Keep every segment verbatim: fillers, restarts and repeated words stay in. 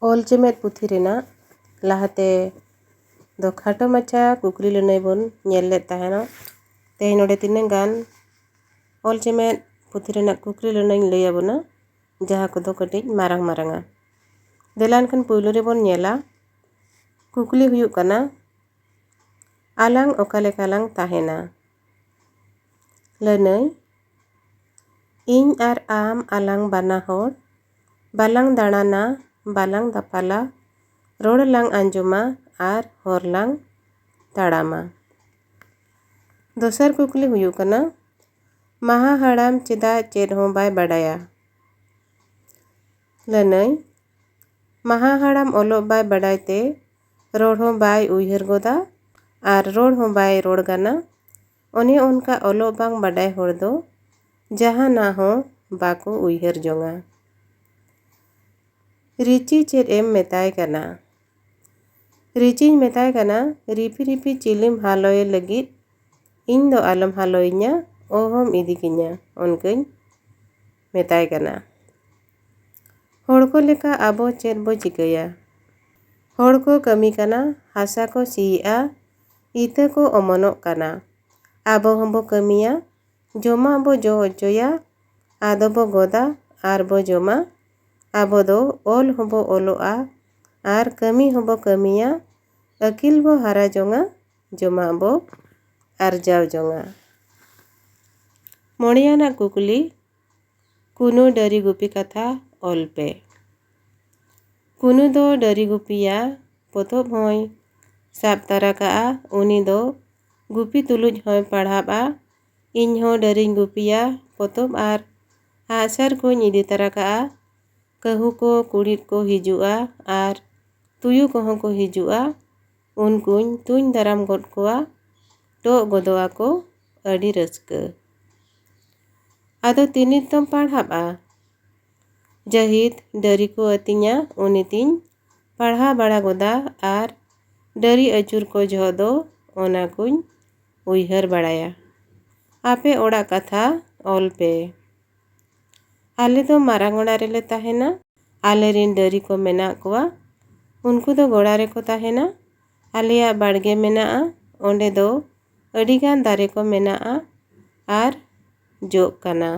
ᱚᱞ ᱪᱮᱢᱮᱫ ᱯᱩᱛᱷᱤ ᱨᱮᱱᱟᱜ ᱞᱟᱦᱟᱛᱮ ᱫᱚ ᱠᱷᱟᱴᱚ ᱢᱟᱪᱷᱟ ᱠᱩᱠᱞᱤ ᱞᱟᱹᱱᱟᱹᱭ ᱵᱚᱱ ᱧᱮᱞ ᱞᱮᱫ ᱛᱟᱦᱮᱱᱟ᱾ ᱛᱮᱦᱮᱧ ᱱᱚᱰᱮ ᱛᱤᱱᱟᱹᱜ ᱜᱟᱱ ᱚᱞ ᱪᱮᱢᱮᱫ ᱯᱩᱛᱷᱤ ᱨᱮᱱᱟᱜ ᱠᱩᱠᱞᱤ ᱞᱟᱹᱱᱟᱹᱭ ᱤᱧ ᱞᱟᱹᱭ ᱟᱵᱚᱱᱟ, ᱡᱟᱦᱟᱸ ᱠᱚᱫᱚ ᱠᱟᱹᱴᱤᱡ ᱢᱟᱨᱟᱝ ᱢᱟᱨᱟᱝᱟ᱾ ᱫᱮᱞᱟ ᱮᱱᱠᱷᱟᱱ ᱯᱩᱭᱞᱩ ᱨᱮᱵᱚᱱ ᱧᱮᱞᱟ, ᱠᱩᱠᱞᱤ ᱦᱩᱭᱩᱜ ᱠᱟᱱᱟ, ᱟᱞᱟᱝ ᱚᱠᱟ ᱞᱮᱠᱟ ᱞᱟᱝ ᱛᱟᱦᱮᱱᱟ? ᱞᱟᱹᱱᱟᱹᱭ, ᱤᱧ ᱟᱨ ᱟᱢ ᱟᱞᱟᱝ ᱵᱟᱱᱟ ᱦᱚᱲ ᱵᱟᱞᱟᱝ ᱫᱟᱬᱟᱱᱟ, ᱵᱟᱞᱟᱝ ᱫᱟᱯᱟᱞᱟ, ᱨᱚᱲ ᱞᱟᱝ ᱟᱸᱡᱚᱢᱟ ᱟᱨ ᱦᱚᱨ ᱞᱟᱝ ᱛᱟᱲᱟᱢᱟ᱾ ᱫᱚᱥᱟᱨ ᱠᱩᱠᱞᱤ ᱦᱩᱭᱩᱜ ᱠᱟᱱᱟ, ᱢᱟᱦᱟ ᱦᱟᱲᱟᱢ ᱪᱮᱫᱟᱜ ᱪᱮᱫ ᱦᱚᱸ ᱵᱟᱭ ᱵᱟᱰᱟᱭᱟ? ᱞᱟᱹᱱᱟᱹᱭ, ᱢᱟᱦᱟ ᱦᱟᱲᱟᱢ ᱚᱞᱚᱜ ᱵᱟᱭ ᱵᱟᱰᱟᱭ ᱛᱮ ᱨᱚᱲ ᱦᱚᱸ ᱵᱟᱭ ᱩᱭᱦᱟᱹᱨ ᱜᱚᱫᱟ ᱟᱨ ᱨᱚᱲ ᱦᱚᱸ ᱵᱟᱭ ᱨᱚᱲ ᱜᱟᱱᱟ᱾ ᱚᱱᱮ ᱚᱱᱠᱟ ᱚᱞᱚᱜ ᱵᱟᱝ ᱵᱟᱰᱟᱭ ᱦᱚᱲ ᱫᱚ ᱡᱟᱦᱟᱱᱟᱜ ᱦᱚᱸ ᱵᱟᱠᱚ ᱩᱭᱦᱟᱹᱨ ᱡᱚᱝᱟ᱾ ᱨᱤᱪᱤ ᱪᱮᱫ ᱮᱢ ᱢᱮᱛᱟᱭ ᱠᱟᱱᱟ? ᱨᱤᱪᱤᱧ ᱢᱮᱛᱟᱭ ᱠᱟᱱᱟ, ᱨᱤᱯᱤ ᱨᱤᱯᱤ ᱪᱤᱞᱤᱢ ᱦᱟᱞᱚᱭᱮ ᱞᱟᱹᱜᱤᱫ? ᱤᱧ ᱫᱚ ᱟᱞᱚᱢ ᱦᱟᱞᱚᱭᱤᱧᱟ, ᱚᱦᱚᱢ ᱤᱫᱤ ᱠᱤᱧᱟ, ᱚᱱᱠᱟᱧ ᱢᱮᱛᱟᱭ ᱠᱟᱱᱟ᱾ ᱦᱚᱲ ᱠᱚ ᱞᱮᱠᱟ ᱟᱵᱚ ᱪᱮᱫ ᱵᱚ ᱪᱤᱠᱟᱹᱭᱟ? ᱦᱚᱲ ᱠᱚ ᱠᱟᱹᱢᱤ ᱠᱟᱱᱟ, ᱦᱟᱥᱟ ᱠᱚ ᱥᱤᱭᱮᱜᱼᱟ, ᱤᱛᱟᱹ ᱠᱚ ᱚᱢᱚᱱᱚᱜ ᱠᱟᱱᱟ᱾ ᱟᱵᱚ ᱦᱚᱸᱵᱚ ᱠᱟᱹᱢᱤᱭᱟ, ᱡᱚᱢᱟᱜ ᱵᱚ ᱡᱚ ᱦᱚᱪᱚᱭᱟ, ᱟᱫᱚ ᱵᱚ ᱜᱚᱫᱟ ᱟᱨ ᱵᱚ ᱡᱚᱢᱟ᱾ ᱟᱵᱚ ᱫᱚ ᱚᱞ ᱦᱚᱸᱵᱚ ᱚᱞᱚᱜᱼᱟ ᱟᱨ ᱠᱟᱹᱢᱤ ᱦᱚᱸᱵᱚ ᱠᱟᱹᱢᱤᱭᱟ᱾ ᱟᱹᱠᱤᱞ ᱵᱚ ᱦᱟᱨᱟ ᱡᱚᱝᱟ, ᱡᱚᱢᱟᱜ ᱵᱚ ᱟᱨᱡᱟᱣ ᱡᱚᱝᱟ᱾ ᱢᱚᱬᱮᱭᱟᱱᱟᱜ ᱠᱩᱠᱞᱤ, ᱠᱩᱱᱩ ᱰᱟᱹᱨᱤ ᱜᱩᱯᱤ ᱠᱟᱛᱷᱟ ᱚᱞ ᱯᱮ᱾ ᱠᱩᱱᱩ ᱫᱚ ᱰᱟᱹᱨᱤ ᱜᱩᱯᱤᱭᱟ ᱯᱚᱛᱚᱵ ᱦᱚᱸᱭ ᱥᱟᱵ ᱛᱟᱨᱟ ᱠᱟᱜᱼᱟ᱾ ᱩᱱᱤ ᱫᱚ ᱜᱩᱯᱤ ᱛᱩᱞᱩᱡ ᱦᱚᱸᱭ ᱯᱟᱲᱦᱟᱵᱼᱟ᱾ ᱤᱧ ᱦᱚᱸ ᱰᱟᱹᱨᱤᱧ ᱜᱩᱯᱤᱭᱟ ᱯᱚᱛᱚᱵ ᱟᱨ ᱟᱜᱼᱥᱟᱨ ᱠᱚᱧ ᱤᱫᱤ ᱛᱟᱨᱟ ᱠᱟᱜᱼᱟ᱾ ᱠᱟᱹᱦᱩ ᱠᱚ ᱠᱩᱲᱤᱫ ᱠᱚ ᱦᱤᱡᱩᱜᱼᱟ ᱟᱨ ᱛᱩᱭᱩ ᱠᱚᱦᱚᱸ ᱠᱚ ᱦᱤᱡᱩᱜᱼᱟ᱾ ᱩᱱᱠᱩᱧ ᱛᱩᱧ ᱫᱟᱨᱟᱢ ᱜᱚᱫ ᱠᱚᱣᱟ, ᱴᱚᱜ ᱜᱚᱫᱚᱜ ᱟᱠᱚ ᱟᱹᱰᱤ ᱨᱟᱹᱥᱠᱟᱹ᱾ ᱟᱫᱚ ᱛᱤᱱᱤᱛ ᱫᱚᱢ ᱯᱟᱲᱦᱟᱵᱼᱟ? ᱡᱟᱹᱦᱤᱫ ᱰᱟᱹᱨᱤ ᱠᱚ ᱟᱹᱛᱤᱧᱟ, ᱩᱱᱤ ᱛᱤᱧ ᱯᱟᱲᱦᱟᱣ ᱵᱟᱲᱟ ᱜᱚᱫᱟ ᱟᱨ ᱰᱟᱹᱨᱤ ᱟᱹᱪᱩᱨ ᱠᱚ ᱡᱚᱦᱚᱜ ᱫᱚ ᱚᱱᱟ ᱠᱚᱧ ᱩᱭᱦᱟᱹᱨ ᱵᱟᱲᱟᱭᱟ᱾ ᱟᱯᱮ ᱚᱲᱟᱜ ᱠᱟᱛᱷᱟ ᱚᱞ ᱯᱮ᱾ ᱟᱞᱮ ᱫᱚ ᱢᱟᱨᱟᱝ ᱚᱲᱟᱜ ᱨᱮᱞᱮ ᱛᱟᱦᱮᱱᱟ᱾ ᱟᱞᱮᱨᱤᱱ ᱰᱟᱹᱨᱤ ᱠᱚ ᱢᱮᱱᱟᱜ ᱠᱚᱣᱟ᱾ ᱩᱱᱠᱩ ᱫᱚ ᱜᱚᱲᱟ ᱨᱮᱠᱚ ᱛᱟᱦᱮᱱᱟ᱾ ᱟᱞᱮᱭᱟᱜ ᱵᱟᱲᱜᱮ ᱢᱮᱱᱟᱜᱼᱟ, ᱚᱸᱰᱮ ᱫᱚ ᱟᱹᱰᱤᱜᱟᱱ ᱫᱟᱨᱮ ᱠᱚ ᱢᱮᱱᱟᱜᱼᱟ ᱟᱨ ᱡᱚᱜ ᱠᱟᱱᱟ᱾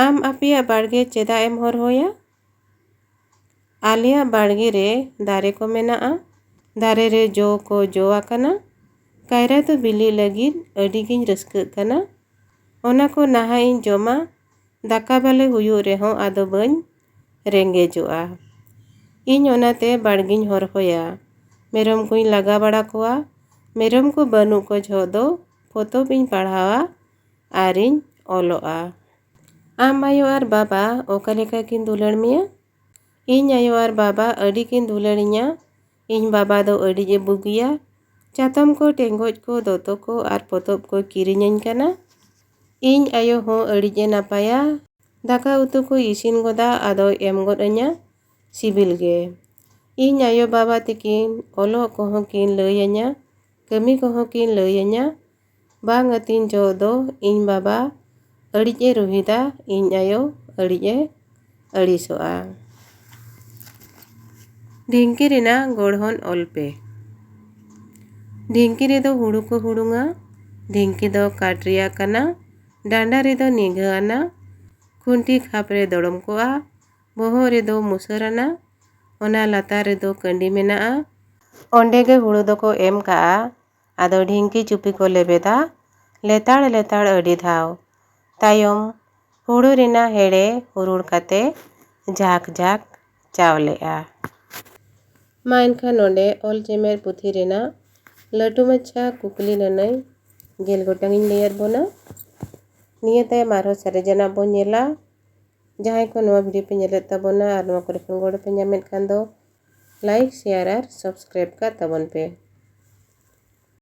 ᱟᱢ ᱟᱯᱮᱭᱟᱜ ᱵᱟᱲᱜᱮ ᱪᱮᱫᱟᱜ ᱮᱢ ᱦᱚᱨᱦᱚᱭᱟ? ᱟᱞᱮᱭᱟᱜ ᱵᱟᱲᱜᱮ ᱨᱮ ᱫᱟᱨᱮ ᱠᱚ ᱢᱮᱱᱟᱜᱼᱟ᱾ ᱫᱟᱨᱮ ᱨᱮ ᱡᱚ ᱠᱚ ᱡᱚ ᱟᱠᱟᱱᱟ᱾ ᱠᱟᱭᱨᱟ ᱫᱚ ᱵᱤᱞᱤ ᱞᱟᱹᱜᱤᱫ ᱟᱹᱰᱤ ᱜᱤᱧ ᱨᱟᱹᱥᱠᱟᱹᱜ ᱠᱟᱱᱟ᱾ ᱚᱱᱟ ᱠᱚ ᱱᱟᱦᱟᱜ ᱤᱧ ᱡᱚᱢᱟ᱾ ᱫᱟᱠᱟ ᱵᱟᱞᱮ ᱦᱩᱭᱩᱜ ᱨᱮᱦᱚᱸ ᱟᱫᱚ ᱵᱟᱹᱧ ᱨᱮᱸᱜᱮᱡᱚᱜᱼᱟ᱾ ᱤᱧ ᱚᱱᱟᱛᱮ ᱵᱟᱲᱜᱮᱧ ᱦᱚᱨᱦᱚᱭᱟ᱾ ᱢᱮᱨᱚᱢ ᱠᱚᱧ ᱞᱟᱜᱟ ᱵᱟᱲᱟ ᱠᱚᱣᱟ᱾ ᱢᱮᱨᱚᱢ ᱠᱚ ᱵᱟᱹᱱᱩᱜ ᱠᱚ ᱡᱚᱦᱚᱜ ᱫᱚ ᱯᱚᱛᱚᱵ ᱤᱧ ᱯᱟᱲᱦᱟᱣᱟ ᱟᱨᱤᱧ ᱚᱞᱚᱜᱼᱟ᱾ ᱟᱢ ᱟᱭᱳ ᱟᱨ ᱵᱟᱵᱟ ᱚᱠᱟ ᱞᱮᱠᱟ ᱠᱤᱱ ᱫᱩᱞᱟᱹᱲ ᱢᱮᱭᱟ? ᱤᱧ ᱟᱭᱳ ᱟᱨ ᱵᱟᱵᱟ ᱟᱹᱰᱤ ᱠᱤᱱ ᱫᱩᱞᱟᱹᱲᱤᱧᱟ᱾ ᱤᱧ ᱵᱟᱵᱟ ᱫᱚ ᱟᱹᱰᱤ ᱜᱮ ᱵᱩᱜᱤᱭᱟ᱾ ᱪᱟᱛᱚᱢ ᱠᱚ, ᱴᱮᱸᱜᱚᱡ ᱠᱚ, ᱫᱚᱛᱚ ᱠᱚ ᱟᱨ ᱯᱚᱛᱚᱵ ᱠᱚ ᱠᱤᱨᱤᱧᱟᱹᱧ ᱠᱟᱱᱟ᱾ ᱤᱧ ᱟᱭᱳ ᱦᱚᱸ ᱟᱹᱰᱤ ᱜᱮ ᱱᱟᱯᱟᱭᱟ᱾ ᱫᱟᱠᱟ ᱩᱛᱩ ᱠᱚ ᱤᱥᱤᱱ ᱜᱚᱫᱟ, ᱟᱫᱚᱭ ᱮᱢ ᱜᱚᱫ ᱟᱹᱧᱟ ᱥᱤᱵᱤᱞ ᱜᱮ᱾ ᱤᱧ ᱟᱭᱳ ᱵᱟᱵᱟ ᱛᱤᱠᱤᱱ ᱚᱞᱚᱜ ᱠᱚᱦᱚᱸ ᱠᱤᱱ ᱞᱟᱹᱭ ᱟᱹᱧᱟ, ᱠᱟᱹᱢᱤ ᱠᱚᱦᱚᱸ ᱠᱤᱱ ᱞᱟᱹᱭ ᱟᱹᱧᱟ᱾ ᱵᱟᱝ ᱟᱹᱛᱤᱧ ᱡᱚᱦᱚᱜ ᱫᱚ ᱤᱧ ᱵᱟᱵᱟ ᱟᱹᱲᱤᱡ ᱮ ᱨᱩᱦᱤᱫᱟ, ᱤᱧ ᱟᱭᱳ ᱟᱹᱲᱤᱡ ᱮ ᱟᱹᱲᱤᱥᱚᱜᱼᱟ᱾ ᱰᱷᱤᱝᱠᱤ ᱨᱮᱱᱟᱜ ᱜᱚᱲᱦᱚᱱ ᱚᱞ ᱯᱮ᱾ ᱰᱷᱤᱝᱠᱤ ᱨᱮᱫᱚ ᱦᱩᱲᱩ ᱠᱚ ᱦᱩᱲᱩᱝᱟ᱾ ᱰᱷᱤᱝᱠᱤ ᱫᱚ ᱠᱟᱴ ᱨᱮᱭᱟᱜ ᱠᱟᱱᱟ᱾ ᱰᱟᱸᱰᱟ ᱨᱮᱫᱚ ᱱᱤᱜᱷᱟᱹ ᱟᱱᱟ᱾ ᱠᱷᱩᱱᱴᱤ ᱠᱷᱟᱯ ᱨᱮ ᱫᱚᱲᱚᱢ ᱠᱚᱜᱼᱟ᱾ ᱵᱚᱦᱚᱜ ᱨᱮᱫᱚ ᱢᱩᱥᱟᱹᱨ ᱟᱱᱟ᱾ ᱚᱱᱟ ᱞᱟᱛᱟᱨ ᱨᱮᱫᱚ ᱠᱟᱺᱰᱤ ᱢᱮᱱᱟᱜᱼᱟ᱾ ᱚᱸᱰᱮ ᱜᱮ ᱦᱩᱲᱩ ᱫᱚᱠᱚ ᱮᱢ ᱠᱟᱜᱼᱟ᱾ ᱟᱫᱚ ᱰᱷᱤᱝᱠᱤ ᱪᱩᱯᱤ ᱠᱚ ᱞᱮᱵᱮᱫᱟ᱾ ᱞᱮᱛᱟᱲ ᱞᱮᱛᱟᱲ ᱟᱹᱰᱤ ᱫᱷᱟᱣ᱾ ᱛᱟᱭᱚᱢ ᱦᱩᱲᱩ ᱨᱮᱱᱟᱜ ᱦᱮᱲᱮ ᱦᱩᱨᱩᱲ ᱠᱟᱛᱮ ᱡᱷᱟᱠ ᱡᱷᱟᱠ ᱪᱟᱣᱞᱮᱜᱼᱟ᱾ ᱢᱟ ᱮᱱᱠᱷᱟᱱ ᱱᱚᱰᱮ ᱚᱞ ᱪᱮᱢᱮᱫ ᱯᱩᱛᱷᱤ ᱨᱮᱱᱟᱜ ᱞᱟᱹᱴᱩ ᱢᱟᱪᱷᱟ ᱠᱩᱠᱞᱤ ᱞᱟᱹᱱᱟᱹᱭ ᱜᱮᱞ ᱜᱚᱴᱟᱝ ᱤᱧ ᱞᱟᱹᱭᱟᱫ ᱵᱚᱱᱟ᱾ ᱱᱤᱭᱟᱹ ᱛᱟᱭᱚᱢ ᱟᱨᱦᱚᱸ ᱥᱟᱨᱮᱡᱟᱱᱟᱜ ᱵᱚᱱ ᱧᱮᱞᱟ᱾ ᱡᱟᱦᱟᱸᱭ ᱠᱚ ᱱᱚᱣᱟ ᱵᱷᱤᱰᱤᱭᱳ ᱯᱮ ᱧᱮᱞᱮᱫ ᱛᱟᱵᱚᱱᱟ ᱟᱨ ᱱᱚᱣᱟ ᱠᱚᱨᱮ ᱠᱷᱚᱱ ᱜᱚᱲᱚ ᱯᱮ ᱧᱟᱢᱮᱫ ᱠᱷᱟᱱ ᱫᱚ, ᱞᱟᱭᱤᱠ, ᱥᱮᱭᱟᱨ ᱟᱨ ᱥᱟᱵᱥᱠᱨᱟᱭᱤᱵ ᱠᱟᱜ ᱛᱟᱵᱚᱱ ᱯᱮ᱾